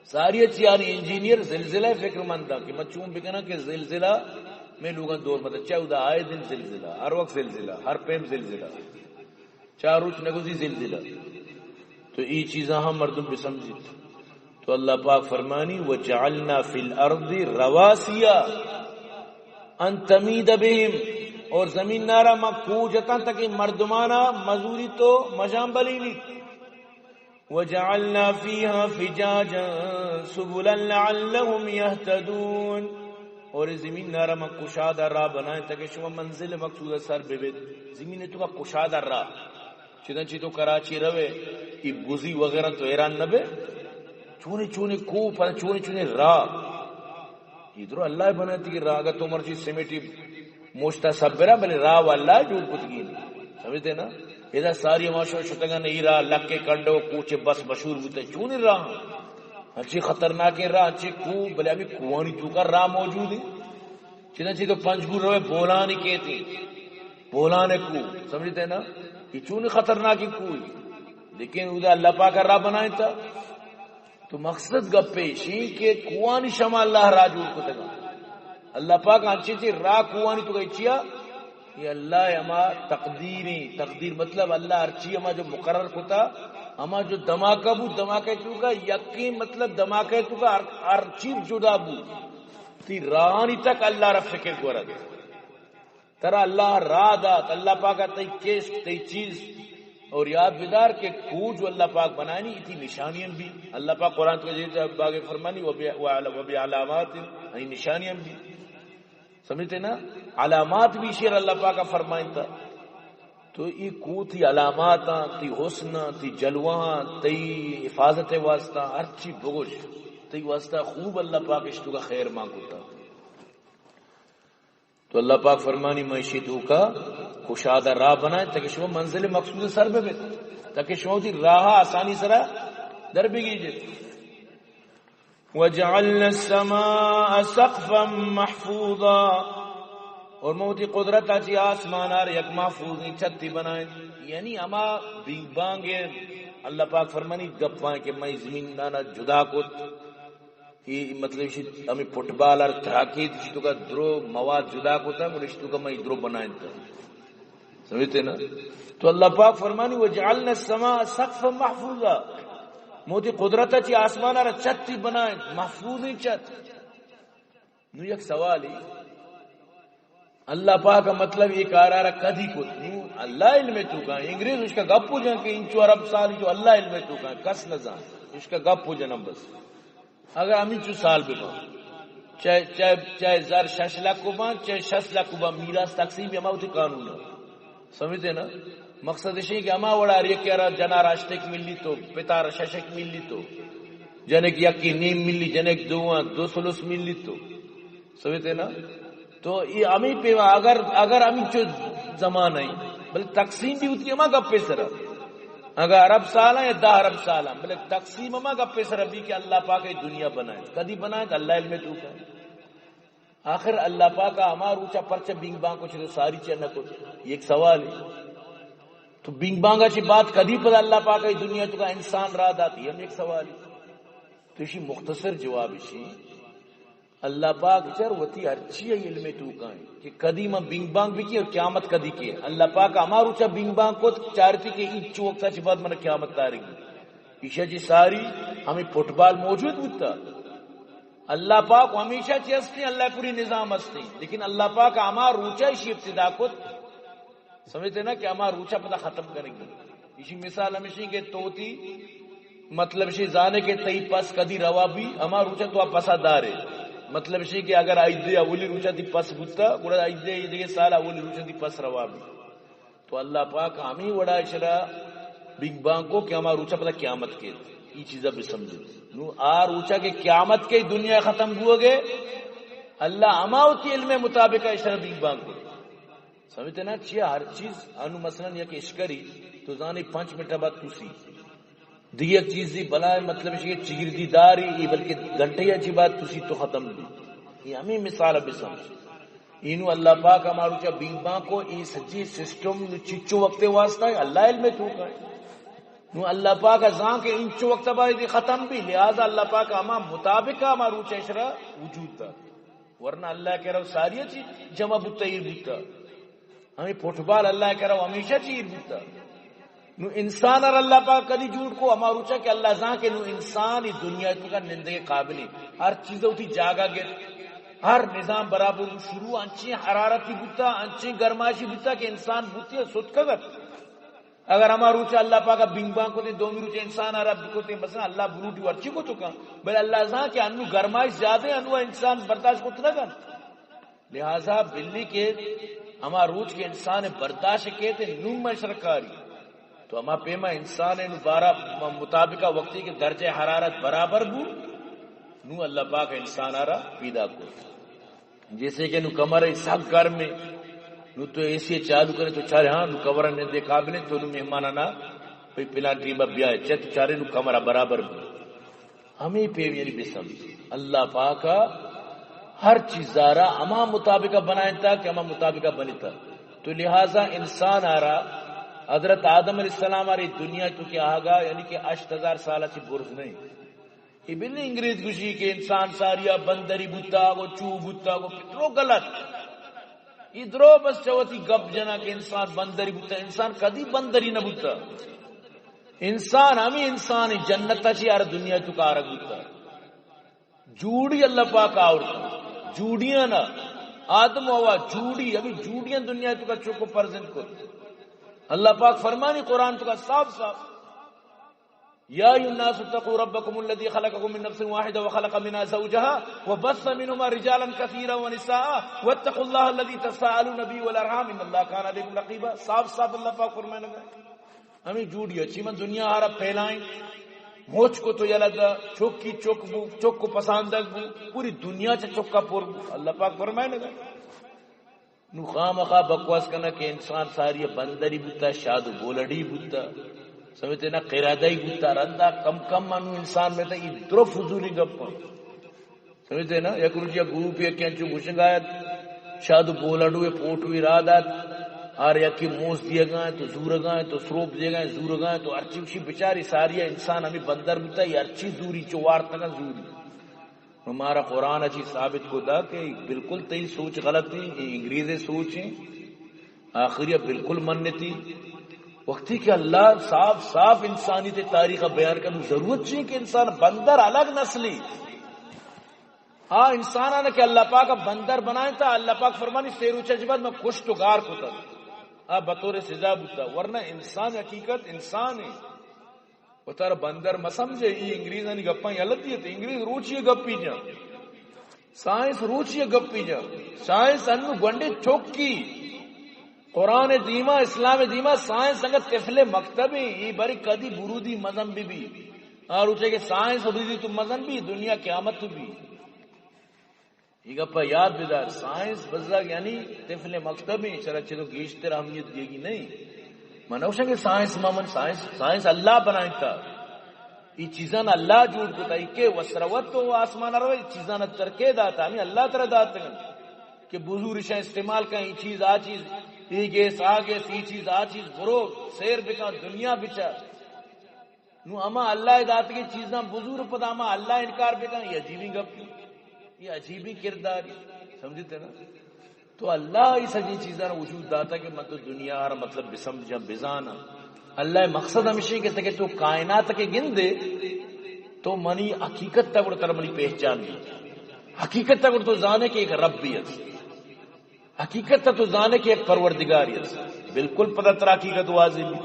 ساری چیز یعنی انجینئر زلزلہ فکر مند کہ میں چون بکنا کہ زلزلہ میں لوگاں دور مدد چاہے ادا آئے دن زلزلہ، ہر وقت زلزلہ، ہر پیم زلزلہ۔ چار روچ نگوزی زلزلہ۔ تو ای چیزاں ہم مردم بسمجھیت۔ تو اللہ پاک فرمانی، وجعلنا فی الارض رواسی ان تمید بهم، اور زمین نارا ما کوہ جتاں تاکہ مردمانا مزوری تو مجان بلینی۔ وجعلنا فیها فجاجا سبلا لعلهم یهتدون، اور اے زمین نارا ما کشادہ راہ بنائیں تاکہ شما منزل مقصود سر ببیت۔ زمین توکا کشادہ راہ۔ چداں چی تو کراچی روے، ای بزی وغیرہ تو حیران نہ بے۔ چونے چونے کوہ پر چونے چونے راہ۔ ای درو اللہ بناتی کہ راہ، اگر تو مرچی سیمنٹی موشتا سبرا، بلے راہ و اللہ جوڑ کتگی۔ سمجھتے نا؟ ادا ساری ہما شو شتگان ای راہ لکے کنڈو کوچے بس مشہور بوتے۔ چونے راہ؟ ہنچی خطرناکیں راہ، ہنچی کوہ، بلے ہمیں کوہانی توکا راہ موجود ہیں۔ چداں چی تو پنجگور روے بولانی کیتی، بولان کوہ، سمجھتے نا؟ یہ چونی خطرناکی کوہ، لیکن ادا اللہ پاک راہ بنائیں تا۔ تو مقصد گپ ایشی کہ کوہانی شما اللہ راہ جوڑ کتگا۔ اللہ پاک انچی چی راہ کوہانی توکا چیا؟ یہ اللہ ہما تقدیریں، تقدیر مطلب اللہ ہرچی ہما جو مقرر کتا، ہما جو دھماکہ بو، دھماکہ توکا یقین مطلب دھماکہ توکا ہر، ہر چیز جدا بو۔ تی راہانی تک اللہ را فکر گورد۔ ترا اللہ راہ دات، اللہ پاک تئی کیس، تئی چیز۔ اور یاد بدار کہ کوہ جو اللہ پاک بنائنی، تی نشانی ہم بھی۔ اللہ پاک قرآن تو جیسے باغ فرمانی، وبی-، وعلى-، وبعلامات، ای نشانی ہم بھی۔ سمجھتے نا؟ علامات بھی شیر اللہ پاک فرمائنتا۔ تو ای کوہ تی علامات آں، تی حسن آں، تی جلوہ آں، تی حفاظت واسطہ، ہر چی بگوش۔ تی واسطہ خوب اللہ پاک اشتو کا خیر مان کتا۔ تو اللہ پاک فرمانی، من اشی توکا کشادہ راہ بنائیں تاکہ شما منزل مقصود سر ببیت، تاکہ شما وتی راہ آسانی سرا در بگیجیت۔ وجعلنا السماء سقفا محفوظا، اور من وتی قدرت چی آسمان آر یک محفوظیں چھتی بنائیں۔ یعنی ہما بینگ بانگ اللہ پاک فرمانی گپاں کہ من زمین نانا جدا کت، ای مطلب اشی ہمیں فٹبال ہر تراکیت، اشی توکا درو مواد جدا کتا، گڑا اشی توکا من درو بنائیں تا۔ سمجھتے نا؟ تو اللہ پاک فرمانی، وجعلنا السماء سقفا محفوظا، من وتی قدرت چی آسمان را چھتی بنائیں، محفوظیں چھت۔ نو یک سوالی، اللہ پاک مطلب یہ کارا را کدی کت؟ نو اللہ علم توکا، انگریز اشکا گپ جن کہ انچو ارب سال جو اللہ علم توکا، کس نہ زان، اشکا گپ جنم بس۔ اگر ہمینچو سال بباں، چاہے، چاہے، چاہے زر شش لکھ بباں، چاہے شش لکھ بباں، میراث تقسیم ہما وتی قانون ہے۔ سمجھتے نا؟ مقصد اشی کہ ہما وڑا ہر یکے را جنار ہشتک ملی تو، پتار ششک ملی تو، جنک یکی نیم ملی، جنک دوواں دو ثلث ملی تو۔ سمجھتے نا؟ تو یہ ہمیں پیما اگر، اگر ہمیں چو زمانہ ہے، بلے تقسیم بھی ہوتی ہما گپے سرا۔ اگر ارب سال ہیں یا دہ ارب سال ہیں، بلے تقسیم ہما گپے سرا بھی کہ اللہ پاک یہ دنیا بنائے۔ کدی بنائے تو اللہ علم توکا۔ آخر اللہ پاک ہما روچا پرچہ بینگ بانگ کو چھ تو ساری چہ نہ کو؟ یہ ایک سوال ہے۔ تو بینگ بانگا چہ بعد کدی پدا اللہ پاک یہ دنیا توکا انسان را داتی؟ ہم ایک سوال ہے۔ تو اسی مختصر جواب اسی، اللہ پاک چر وتی ہرچی علم توکا ہیں کہ کدی من بینگ بانگ بکی اور قیامت کدی کے۔ اللہ پاک ہما روچا بینگ بانگ کو چارتی کہ انچو وقتا چہ بعد من قیامت تارگی۔ ایشا چہ ساری ہمیں فٹبال موجود بوتا۔ اللہ پاک ہمیشہ چہ ہستے، اللہ پوری نظام ہستے، لیکن اللہ پاک ہما روچا اشی ابتدا کت، سمجھتے نا، کہ ہما روچا پدا ختم کریں گے۔ اسی مثال ہمیشہ کہ تو وتی مطلب شی زانے کہ تئی پس کدی روا بی، ہما روچا تو آ پسا دارے۔ مطلب شی کہ اگر عید اولی روچا تی پس بوتا، گڑا عید دیگہ سال اولی روچا تی پس روا بی۔ تو اللہ پاک ہمیں وڑا اشرا بگ بانگ کو کہ ہما روچا پدا قیامت کے، ای چیزا بسمجھے۔ نو آ روچا کہ قیامت کے، دنیا ختم بوگے، اللہ ہما وتی علم مطابق اشرا بگ بانگ کو۔ سمجھتے نا؟ چیا ہر چیز انو مثلاً یک اشکری تو زانے پنچ منٹ بعد تسی، دیگہ یک چیزی بلائیں، مطلب شی کہ چگردی داری، ای بلکہ گھنٹے یا چی بعد تسی تو ختم بی۔ یہ ہمیں مثال بسمجھ۔ اینو اللہ پاک ہما روچا بگ بانگ کو، ای سجی سسٹم نو چچو وقت واسطہ ہے، اللہ علم تو کا ہے۔ نو اللہ پاک زان کہ انچو وقت بعد ختم بی، لہذا اللہ پاک ہما مطابق ہما روچا اشرا وجود دا۔ ورنہ اللہ کرا ساری چیز جمع بوتا، ایر بوتا۔ ہمیں فٹبال اللہ کرا ہمیشہ چی ایر بوتا۔ نو انسان ار اللہ پاک کدی جوڑ کو؟ ہما روچا کہ اللہ زان کہ نو انسان ای دنیا تو کا نندگے قابل ہے۔ ہر چیز ہوتی جاگہ گر، ہر نظام برابر شروع انچیں حرارتی بوتا، انچیں گرمائشی بوتا کہ انسان بوتی ہے ستکگت۔ اگر ہما روچ اللہ پاک بنگ بانگ کو تے، دومی روچ انسان آرا بکو تے، مثلاً اللہ بروٹی ورچی کو تو کن، بلے اللہ زان کہ انو گرمائش زیادہ ہے، انو انسان برداشت کو نہ کن۔ لہذا بلی کہ ہما روچ کے انسان برداشت کے تے نو میں شرکاری، تو ہما پیما انسان نو بارہ مطابقہ وقتی کہ درجہ حرارت برابر بو، نو اللہ پاک انسان آرا پیدا کو۔ جیسے کہ نو کمرہ سک گرم ہے، نو تو اے سی چالو کرے تو چارے، ہاں، نو کمرہ نندے قابل ہے، تو نو مہمانانا پہ پلان ٹیم بیا ہے، چت چارے نو کمرہ برابر بو۔ ہمیں پیم یعنی بسم اللہ پاکا ہر چیز آرا ہما مطابقہ بنائیں تا کہ ہما مطابقہ بنتا۔ تو لہذا انسان آرا حضرت آدم علیہ السلام آرے دنیا تو کہ آگا، یعنی کہ ہشت ہزار سال اچھی برز نہیں۔ ای بلی انگریز گوشی کہ انسان ساریا بندری بوتا، وہ چو بوتا، وہ پترو غلط۔ ای درو بس چوتی گپ جنا کہ انسان بندری بوتا، انسان کدی بندری نہ بوتا۔ انسان ہمیں انسان جنت چی ہر دنیا تو کارگ بوتا۔ جوڑی اللہ پاک آورتا۔ جوڑیاں نا آدم و حوا جوڑی، ہمیں جوڑیاں دنیا تو کا چوکو پرزند کو۔ اللہ پاک فرمانی قرآن تو کا صاف صاف، يا أيها الناس اتقوا ربكم الذي خلقكم من نفس واحدة وخلق منها زوجها وبث منهما رجالا كثيرا ونساء واتقوا الله الذي تساءلون به والأرحام إن الله كان عليكم رقيبا۔ صاف صاف اللہ پاک فرمائے لگا، ہمیں جوڑی اچھی من دنیا آرا پھیلائیں، موچ کو تو یلہ دا، چوکی چوک بو، چوک کو پساندگ بو، پوری دنیا چا چوکا پر بو۔ اللہ پاک فرمائے لگا۔ نو خامخا بکواس کنا کہ انسان ساری بندری بوتا، شاد و بولڑی بوتا، سمجھتے نا، قرادئی بوتا، رندا کم کم انو انسان میں تا ای درو فضولی گپا۔ سمجھتے نا، یک روچ یک گروپ یک انچو گوشنگ آیت، شاد و بولڑو پوٹوی را دات، آر یکی موز دیگا تو زورگا تو سروپ دیگا زورگا تو ہرچی گوشی بچاری ساری انسان ہمیں بندر بوتا، یہ ہرچی زوری چو وارتگا زوری۔ نو مارا قرآن چی ثابت کو دا کہ بالکل تئی سوچ غلط ہے، یہ انگریز سوچ ہے، آخری بالکل منتی۔ وقتی کہ اللہ صاف صاف انسانیت تاریخ بیان کرنو ضرورت چی کہ انسان بندر الگ نسلی۔ آ انسانان کہ اللہ پاک بندر بنائیں تا اللہ پاک فرمانی سے روچ چی بعد میں کشت و گار کو تا۔ آ بطور سزا بوتا، ورنہ انسان حقیقت انسان ہے۔ وتارا بندر مہ سمجھے، ای انگریزانی گپاں یلہ دیت، انگریز روچی گپی جاں، سائنس روچی گپی جاں، سائنس انو گونڈے چوکی۔ قرآن دیما، اسلام دیما سائنس انگت طفل مکتب ہیں، ای بری کدی برودی مزن بی بی۔ آ روچے کہ سائنس روزی تو مزن بی، دنیا قیامت تو بی۔ ای گپا یاد بدار، سائنس بزگ یعنی طفل مکتب ہیں، چرا چہ تو گیشتر اہمیت دیگی نہیں۔ من اوشن کہ سائنس ما من سائنس، سائنس اللہ بنائیں تا۔ ای چیزان اللہ جوڑ کتا، ای کہ وسروت تو آسمان رو، ای چیزان ترکے داتا، ہمیں اللہ ترا داتا کہ بزور شاہ استعمال کن، ای چیز آ چیز، ای گیس آ گیس، ای چیز آ چیز، برو سیر بکن، دنیا بچار۔ نو ہما اللہ ء داتگیں چیزاں بزور پدا ہما اللہ انکار بکن، یہ عجیبیں گپی، یہ عجیبیں کرداری، سمجھتے نا؟ تو اللہ ای سجیں چیزاں وجود داتا کہ من تو دنیا ہر مطلب بسمجھاں، بزاناں۔ اللہ ء مقصد ہمیشہ کہ تکے تو کائنات کے گندے تو منی حقیقت تا گڑ تر منی پہچان دی۔ حقیقت تا گڑ تو زانے کہ ایک رب بھی ہے۔ حقیقت تا تو زانے کہ ایک پروردگار ہے۔ بالکل پتہ ترا حقیقت واضح بھی۔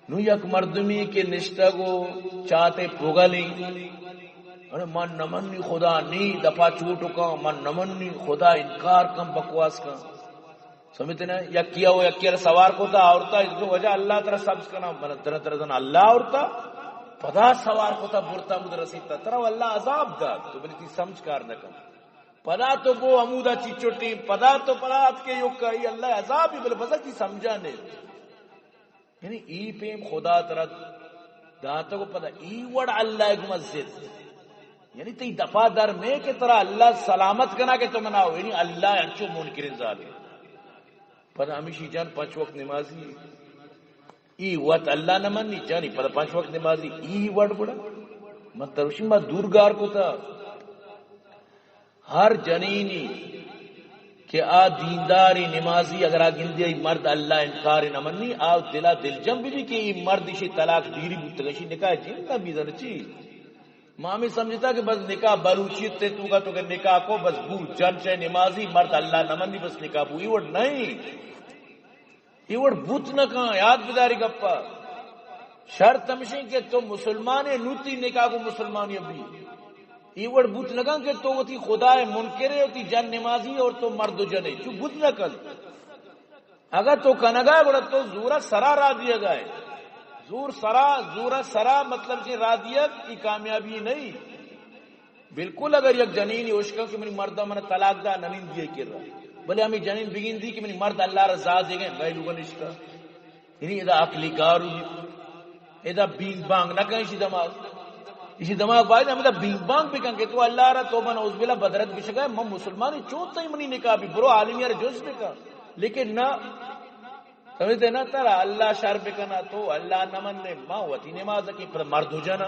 نوں یک مردمی کہ نشتگ و چاتے پگلیں، اڑے من نمنی خدا نی دپا چوٹ کن، من نمنی خدا انکار کن، بکواس کن۔ سمجھتے نا؟ یکی او یکی را سوار کوتا آورتا، اس کو وجہ اللہ ترا سبز کنا، من ترا ترا دن اللہ آورتا، پدا سوار کوتا برتا مد رسیتا، ترا اللہ عذاب دات، تو بلے تی سمجھ کار نہ کن۔ پدا تو بو ہمودا چی چٹی، پدا تو پدا ات کے یوکا، ای اللہ عذاب ہی بلے بزا تی سمجھا نے۔ یعنی ای پیم خدا ترا داتگ و پدا ای وڑ اللہ گما ضد۔ یعنی تئی دپا در میں کہ ترا اللہ سلامت کنا کہ تو منا ہو، یعنی اللہ انچو منکرین ظالم۔ پدا ہمیشی جان پنچ وقت نمازی، ای وت اللہ نہ منی، جانی پدا پنچ وقت نمازی، ای وڑ گڑا من تروشی ما دور گار کتا۔ ہر جنینی کہ آ دینداری نمازی اگر آ گندی ای مرد اللہ انکار نہ منی، آ دلا دلجم بی کہ ای مرد اشی طلاق دیری بوتگ، اشی نکاح جند نہ بیزن چی۔ ما ہمیں سمجھتا کہ بس نکاح بلوچیت تے تو کا تو کہ نکاح کو بس بو جن چے نمازی مرد اللہ نہ منی بس نکاح بو، ای وڑ نہیں۔ اے وڑ بوت نہ کن، یاد بداری گپا۔ شرط ہمشیں کہ تو مسلمان ئے، نوں تئی نکاح گوں مسلمانی بی۔ اے وڑ بوت نہ کن کہ تو وتی خدا ئے منکر ئے، وتی جن نمازی ئے اور تو مرد و جن ئے۔ چو بوت نہ کن۔ اگر تو کنگا ئے گڑا تو زورا سرا را دیگا ئے۔ زور سرا، زورا سرا مطلب کہ را دیگ، ای کامیابی نہیں۔ بالکل اگر یک جنینی اشکا کہ منی مردا من طلاق دا، ننندی ئے کرا، بلے ہمیں جنین بگندی کہ منی مرد اللہ را زا دیگے، میں لوگا نشتا۔ یعنی ادا عقلی کار ہوئی، ادا بینگ بانگ نہ کن اشی دماغ۔ اشی دماغ باید ہمیں دا بینگ بانگ بکن کہ تو اللہ را توبہ نعوذ باللہ بدرت بشگا، من مسلمانی چون تئی منی نکاح بی، برو عالمی را جز بکن۔ لیکن نہ، سمجھتے نا، ترا اللہ شر بکنا، تو اللہ نہ مننے، ما وتی نماز کی پر مرد ہو جانا۔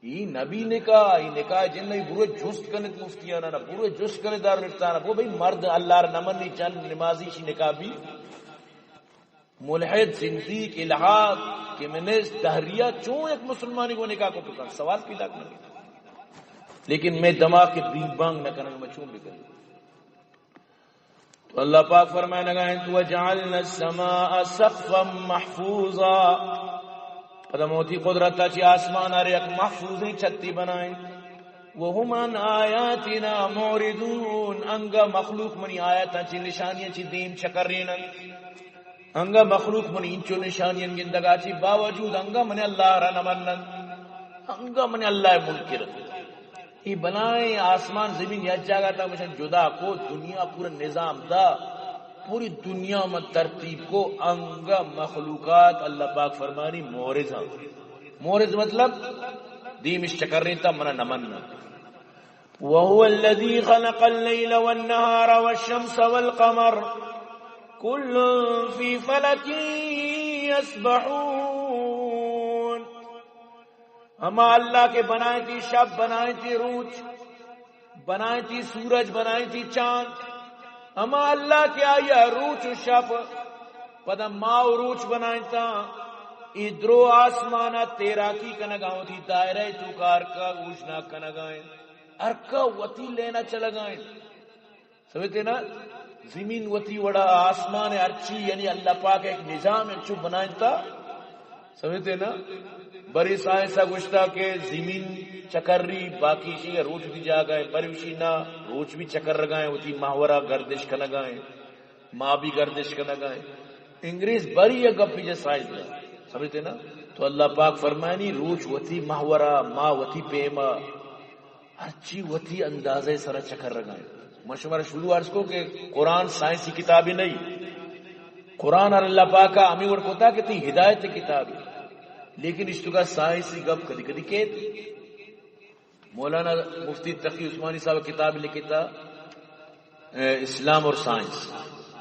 ای نبی نکاح، ای نکاح جن ای برو جست کنت مفتیانا نا، برو جست کنت دارالفتانا، برو بھئی مرد اللہ را نمنی جن نمازی شی نکاح بی۔ ملحد، زندیق، الحاد، کمیونسٹ، دہریہ چون یک مسلمانی کو نکاح کو تو کن؟ سوال پیدا کن۔ لیکن میں دماغ کے بینگ بانگ نہ کنگ میں چون بکن؟ تو اللہ پاک فرمائنگا انت، وجعلنا السماء سقفا محفوظا۔ پدا موتی قدرتا چی آسمان ارے یک محفوظیں چھتی بنائیں۔ وهم عن آیاتنا معرضون۔ انگا مخلوق منی آیاتاں چی نشانیاں چی دیم چکرینن۔ انگا مخلوق منی انچو نشانیاں گندگا چی باوجود انگا من اللہ را نمنن۔ انگا من اللہ منکر۔ ای بلائیں آسمان زمین یک جاگہ تا مشن جدا کو، دنیا پورا نظام دا، پوری دنیا من ترتیب کو، انگا مخلوقات اللہ پاک فرمانی معرض ہاں۔ معرض مطلب دیمش چکریں تا منا نمن۔ وهو الذي خلق الليل والنهار والشمس والقمر كل في فلك يسبحون۔ ہما اللہ کہ بنائیں تی شپ، بنائیں تی روچ، بنائیں تی سورج، بنائیں تی چاند، ہما اللہ کہ آیا روچ و شپ، پدا ماہ و روچ بنائیں تا، ای درو آسمانا تیراکی کنگا وتی دائرہ تو کار کا گوشنا کنگا ہیں، ہر کا وتی لینا چلگا ہیں۔ سمجھتے نا؟ زمین وتی وڑا، آسمان ہرچی، یعنی اللہ پاک ایک نظام انچو بنائنتا۔ سمجھتے نا؟ بری سائنس گوشتا کہ زمین چکری، باقی چیز روچ دی جاگا ہے، بری وشی نا، روچ بھی چکر رگا ہے، وتی محورا گردش کنگا ہے، ماہ بھی گردش کنگا ہے۔ انگریز بری یک گپی جے سائنس دا۔ سمجھتے نا؟ تو اللہ پاک فرمانی روچ وتی محورا، ماہ وتی پیما۔ ہرچی وتی اندازہ سرا چکر رگائیں۔ من شمارا شروع عرض کو کہ قرآن سائنسی کتابی نہیں۔ قرآن ہر اللہ پاکا ہمیں وڑ کوتا کہ تی ہدایت کتابی۔ لیکن اشتگا سائنسی گپ کدی کدی کیت۔ مولانا مفتی تقی عثمانی صاحب کتاب لکھتا، اے، اسلام اور سائنس،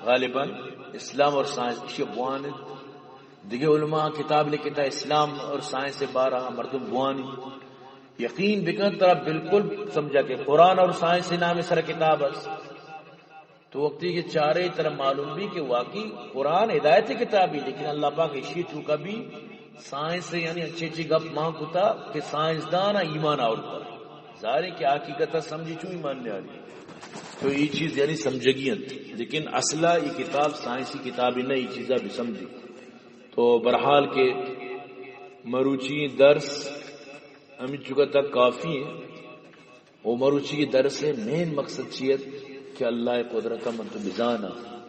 غالباً اسلام اور سائنس، اشی بوان انت۔ دگہ علماء کتاب لکھتا اسلام اور سائنس بارہ، مردم بوانی۔ یقین بکن ترا بالکل سمجھا کہ قرآن اور سائنس نام سر کتاب است۔ تو وقتی کہ چارے ترا معلوم بھی کہ واقعی قرآن ہدایت کتابی، لیکن اللہ پاک اشی تو کبھی سائنس یعنی اچھے اچھے گپ مان کتا کہ سائنسدان ایمان آورتا۔ ظاہر ہے کہ حقیقت سمجھی چون ایمان نیاری۔ تو یہ چیز یعنی سمجھگی انت۔ لیکن اصلا یہ کتاب سائنسی کتابی نہ، یہ چیزا بھی سمجھی۔ تو بہرحال کہ مروچی درس ہمینچکا تک کافی ایں۔ و مروچی درس ءِ مین مقصد چی ات کہ اللہ ءِ قدرت ءَ من تو بزاناں۔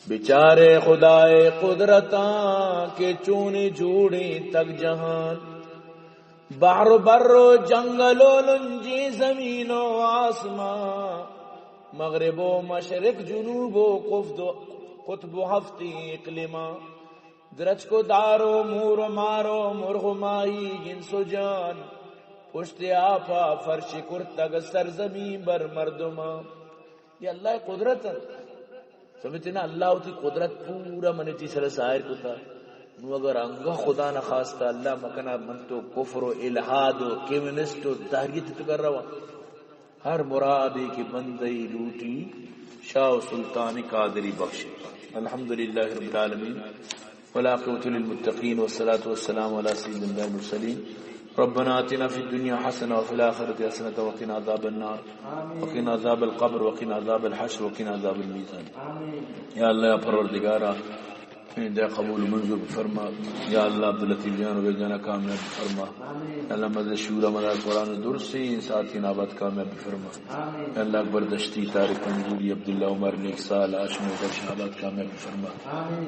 بچارے خدا ءِ قدرتاں کہ چونیں جوڑیں تک جہان۔ بحر و بر و جنگل و لنجیں زمین و آسمان، مغرب و مشرق، جنوب و قفد و قطب و ہفتیں اقلیماں، درچک و دار و مور و مار و مرغ و ماہی، انس و جان، پشت آپا فرش کرتگ سرزمین بر مردماں۔ اے اللہ ءِ قدرت انت۔ سمجھتے نا، اللہ وتی قدرت پورا من تئی سر ظاہر کتا۔ نو اگر انگا خدا نخواستہ اللہ مکنا، من تو کفر و الحاد و کمیونسٹ و دہریت تو کر روا۔ ہر مرادے کہ بندہ ای لوٹی، شاہ و سلطان قادری بخشی۔ الحمدللہ رب العالمین۔ والعاقبة للمتقين، والصلاة والسلام على سيد الأنبياء والمرسلين. ربنا آتنا في الدنيا حسنة وفي الآخرة حسنة وقنا عذاب النار، وقنا عذاب القبر، وقنا عذاب الحشر، وقنا عذاب الميزان. یا اللہ، یا پروردگارا، اے دعا قبول و منظور بفرما۔ یا اللہ، عبداللطیف جان و جانا کامیاب بفرما۔ یا اللہ، مزید شورا مدار قرآن درسیں ساتھی آباد کامیاب بفرما۔ یا اللہ، اکبر دشتی، طارق پنجگوری، عبداللہ عمر، نیک سال، ہاشم حیدر شاہ آباد کامیاب بفرما۔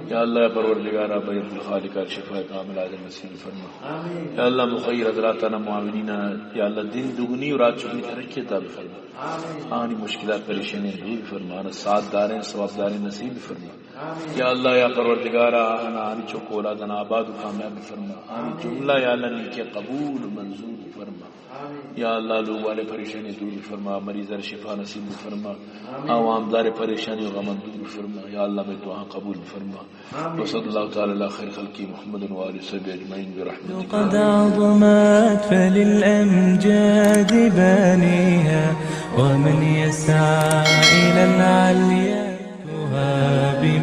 یا اللہ، یا پروردگارا، بھائی عبدالخالق ءَ شفا کاملہ عاجل نصیب فرما۔ یا اللہ، مخیر حضراتانا، معاونینا، یا اللہ، دین دگنی و رات چگنی ترقی عطا بفرما۔ آنی مشکلات پریشانی دور فرما، آنا ساتھ داریں، ثواب داریں نصیب فرما۔ یا اللہ، یا پروردگارا، آنا، آنی چک اولادانا آباد و کامیاب فرما۔ آنی جملہ، یا اللہ، نیکی قبول و منظور فرما۔ یا اللہ، لوگ والے پریشانی دور فرما، مریض ءَ شفا نصیب فرما، عوام دار پریشانی و غم دور فرما۔ یا اللہ، میں دعا قبول فرما۔ وصلی اللہ تعالی علی خیر خلقه محمد و آله و صحبه اجمعین برحمتک۔ قد عظمت فللأمجاد بانيها، ومن يسعى إلى العليا يدركها.